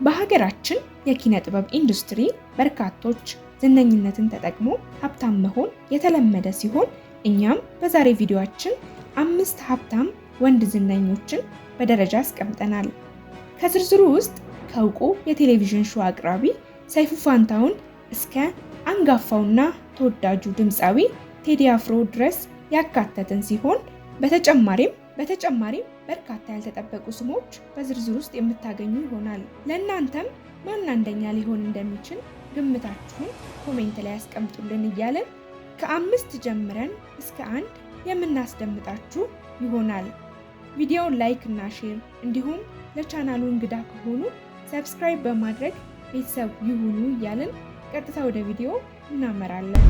በሀገራችን የኪነ ጥበብ ኢንዱስትሪ በርካቶች ዝነኝነትን ተጠቅሞ ሀብታም መሆን የተለመደ ሲሆን፣ እኛም በዛሬ ቪዲዮአችን 5 ሀብታም ወንድ ዝነኞችን በደረጃ አስቀምጠናል። ከዝርዝሩ ውስጥ ከእውቁ የቴሌቪዥን show አቅራቢ ሰይፉ ፋንታሁን እስከ አንጋፋውና ተወዳጁ ድምፃዊ ቴዲ አፍሮ ድረስ ያካተትን ሲሆን፣ በተጨማሪም በርካታ ያልተጠበቁ ስሞች በዝርዝር ውስጥ የምታገኙ ይሆናል። ለእናንተም ማን አንደኛ ሊሆን እንደሚችል ግምታችሁን comment ላይ ያስቀምጡልን እያለን ከ5 ጀምረን እስከ 1 የምናስደምጣችሁ ይሆናል። ቪዲዮውን like እና share እንዲሁም ለቻናሉ እንግዳ ከሆኑ subscribe በማድረግ ቤተሰብ ይሁኑ እያልን ቀጥታ ወደ ቪዲዮ እናመራለን።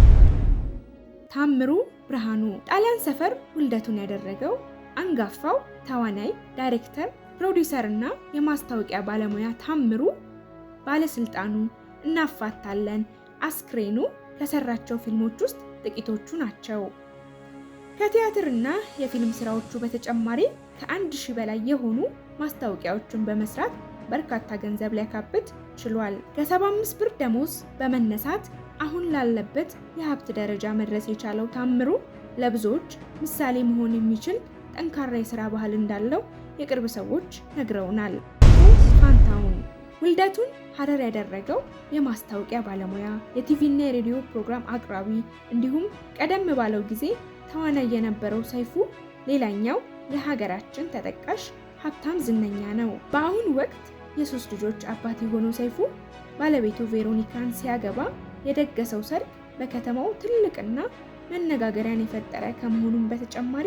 ታምሩ ብርሃኑ ጣሊያን ሰፈር ውልደቱን ያደረገው አንጋፋው ተዋናይ፣ ዳይሬክተር፣ ፕሮዲውሰር እና የማስታወቂያ ባለሙያ ታምሩ ባለስልጣኑ፣ እናፋታለን፣ አስክሬኑ ከሰራቸው ፊልሞች ውስጥ ጥቂቶቹ ናቸው። ከቲያትርና የፊልም ስራዎቹ በተጨማሪ ከ1000 በላይ የሆኑ ማስታወቂያዎችን በመስራት በርካታ ገንዘብ ሊያካብት ችሏል። ከ75 ብር ደሞዝ በመነሳት አሁን ላለበት የሀብት ደረጃ መድረስ የቻለው ታምሩ ለብዙዎች ምሳሌ መሆን የሚችል ጠንካራ የስራ ባህል እንዳለው የቅርብ ሰዎች ነግረውናል። ፋንታሁን ውልደቱን ሀረር ያደረገው የማስታወቂያ ባለሙያ፣ የቲቪና የሬዲዮ ፕሮግራም አቅራቢ እንዲሁም ቀደም ባለው ጊዜ ተዋናይ የነበረው ሰይፉ ሌላኛው የሀገራችን ተጠቃሽ ሀብታም ዝነኛ ነው። በአሁኑ ወቅት የ3 ልጆች አባት የሆነው ሰይፉ ባለቤቱ ቬሮኒካን ሲያገባ የደገሰው ሰርግ በከተማው ትልቅና መነጋገሪያን የፈጠረ ከመሆኑም በተጨማሪ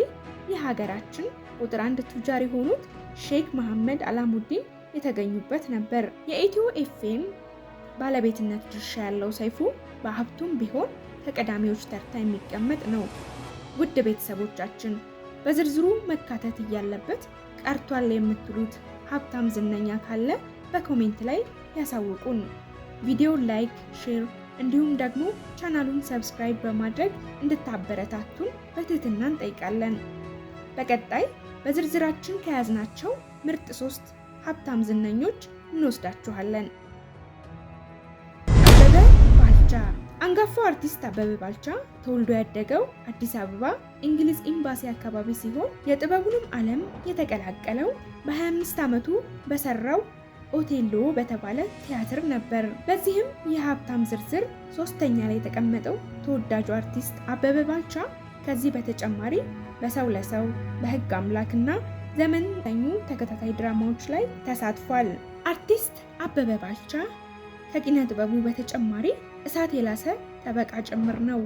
የሀገራችን ቁጥር 1 ቱጃር የሆኑት ሼክ መሐመድ አላሙዲን የተገኙበት ነበር። የኢትዮ ኤፍኤም ባለቤትነት ድርሻ ያለው ሰይፉ በሀብቱም ቢሆን ከቀዳሚዎች ተርታ የሚቀመጥ ነው። ውድ ቤተሰቦቻችን፣ በዝርዝሩ መካተት እያለበት ቀርቷል የምትሉት ሀብታም ዝነኛ ካለ በ comment ላይ ያሳውቁን። ቪዲዮውን like፣ share እንዲሁም ደግሞ ቻናሉን subscribe በማድረግ እንድታበረታቱን በትህትና እንጠይቃለን። በቀጣይ በዝርዝራችን ከያዝናቸው ምርጥ 3 ሀብታም ዝነኞች እንወስዳችኋለን። አበበ ባልቻ። አንጋፋው አርቲስት አበበ ባልቻ ተወልዶ ያደገው አዲስ አበባ እንግሊዝ ኤምባሲ አካባቢ ሲሆን፣ የጥበቡንም ዓለም የተቀላቀለው በ25 ዓመቱ በሰራው ኦቴሎ በተባለ ቲያትር ነበር። በዚህም የሀብታም ዝርዝር 3ኛ ላይ የተቀመጠው ተወዳጁ አርቲስት አበበ ባልቻ ከዚህ በተጨማሪ በሰው ለሰው፣ በህግ አምላክና ዘመን ተኙ ተከታታይ ድራማዎች ላይ ተሳትፏል። አርቲስት አበበ ባልቻ ከኪነ ጥበቡ በተጨማሪ እሳት የላሰ ጠበቃ ጭምር ነው።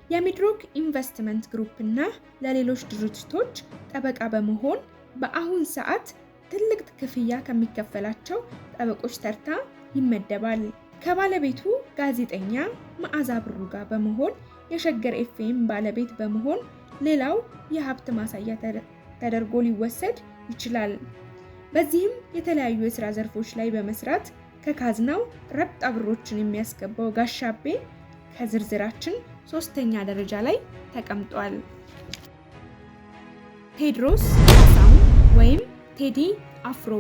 የሚድሮክ ኢንቨስትመንት ግሩፕ እና ለሌሎች ድርጅቶች ጠበቃ በመሆን በአሁን ሰዓት ትልቅ ክፍያ ከሚከፈላቸው ጠበቆች ተርታ ይመደባል። ከባለቤቱ ጋዜጠኛ መዓዛ ብሩ ጋር በመሆን የሸገር ኤፍኤም ባለቤት በመሆን ሌላው የሀብት ማሳያ ተደርጎ ሊወሰድ ይችላል። በዚህም የተለያዩ የስራ ዘርፎች ላይ በመስራት ከካዝናው ረብጣ ብሮችን የሚያስገባው ጋሻቤ ከዝርዝራችን 3ኛ ደረጃ ላይ ተቀምጧል። ቴዎድሮስ ካሳሁን ወይም ቴዲ አፍሮ።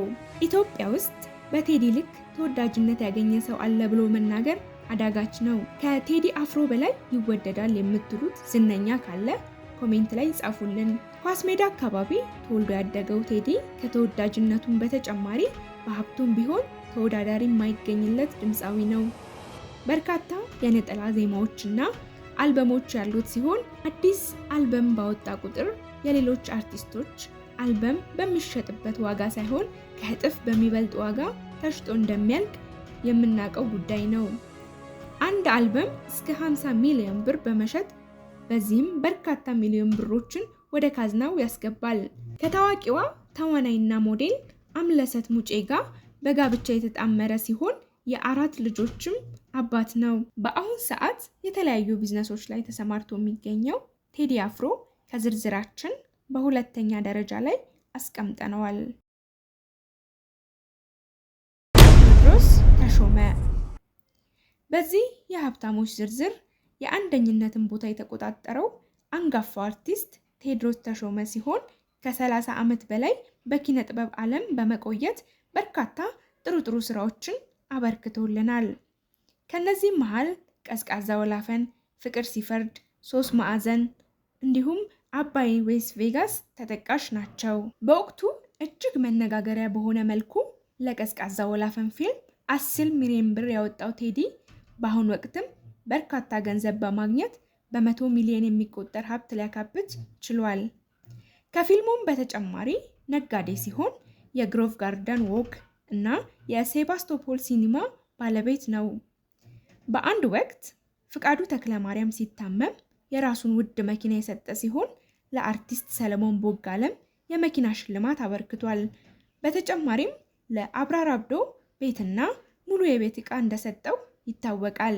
ኢትዮጵያ ውስጥ በቴዲ ልክ ተወዳጅነት ያገኘ ሰው አለ ብሎ መናገር አዳጋች ነው። ከቴዲ አፍሮ በላይ ይወደዳል የምትሉት ዝነኛ ካለ comment ላይ ጻፉልን። ኳስ ሜዳ አካባቢ ተወልዶ ያደገው ቴዲ ከተወዳጅነቱም በተጨማሪ በሀብቱም ቢሆን ተወዳዳሪ የማይገኝለት ድምፃዊ ነው። በርካታ የነጠላ ዜማዎችና አልበሞች ያሉት ሲሆን፣ አዲስ አልበም ባወጣ ቁጥር የሌሎች አርቲስቶች አልበም በሚሸጥበት ዋጋ ሳይሆን ከእጥፍ በሚበልጥ ዋጋ ተሽጦ እንደሚያልቅ የምናውቀው ጉዳይ ነው። አንድ አልበም እስከ 50 ሚሊዮን ብር በመሸጥ በዚህም በርካታ ሚሊዮን ብሮችን ወደ ካዝናው ያስገባል። ከታዋቂዋ ተዋናይና ሞዴል አምለሰት ሙጬ ጋር በጋብቻ የተጣመረ ሲሆን የ4 ልጆችም አባት ነው። በአሁን ሰዓት የተለያዩ ቢዝነሶች ላይ ተሰማርቶ የሚገኘው ቴዲ አፍሮ ከዝርዝራችን በ2ኛ ደረጃ ላይ አስቀምጠነዋል። ቴዎድሮስ ተሾመ። በዚህ የሀብታሞች ዝርዝር የአንደኝነትን ቦታ የተቆጣጠረው አንጋፋው አርቲስት ቴዎድሮስ ተሾመ ሲሆን፣ ከ30 ዓመት በላይ በኪነ ጥበብ ዓለም በመቆየት በርካታ ጥሩ ጥሩ ስራዎችን አበርክቶልናል። ከነዚህም መሃል ቀዝቃዛ ወላፈን፣ ፍቅር ሲፈርድ፣ ሶስት ማዕዘን እንዲሁም አባይ ወይስ ቬጋስ ተጠቃሽ ናቸው። በወቅቱ እጅግ መነጋገሪያ በሆነ መልኩ ለቀዝቃዛ ወላፈን ፊልም 10 ሚሊዮን ብር ያወጣው ቴዲ በአሁኑ ወቅትም በርካታ ገንዘብ በማግኘት በ100 ሚሊዮን የሚቆጠር ሀብት ሊያካብት ችሏል። ከፊልሙም በተጨማሪ ነጋዴ ሲሆን የግሮቭ ጋርደን ዎክ እና የሴባስቶፖል ሲኒማ ባለቤት ነው። በአንድ ወቅት ፍቃዱ ተክለማርያም ሲታመም የራሱን ውድ መኪና የሰጠ ሲሆን ለአርቲስት ሰለሞን ቦጋለም የመኪና ሽልማት አበርክቷል። በተጨማሪም ለአብራር አብዶ ቤትና ሙሉ የቤት ዕቃ እንደሰጠው ይታወቃል።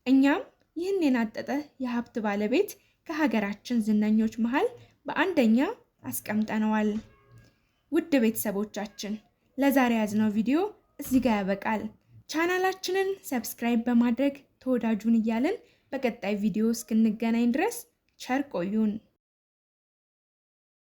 እኛም ይህን የናጠጠ የሀብት ባለቤት ከሀገራችን ዝነኞች መሃል በአንደኛ አስቀምጠነዋል። ውድ ቤተሰቦቻችን፣ ለዛሬ ያዝነው ቪዲዮ እዚህ ጋር ያበቃል። ቻናላችንን subscribe በማድረግ ተወዳጁን እያልን በቀጣይ ቪዲዮ እስክንገናኝ ድረስ ቸር ቆዩን።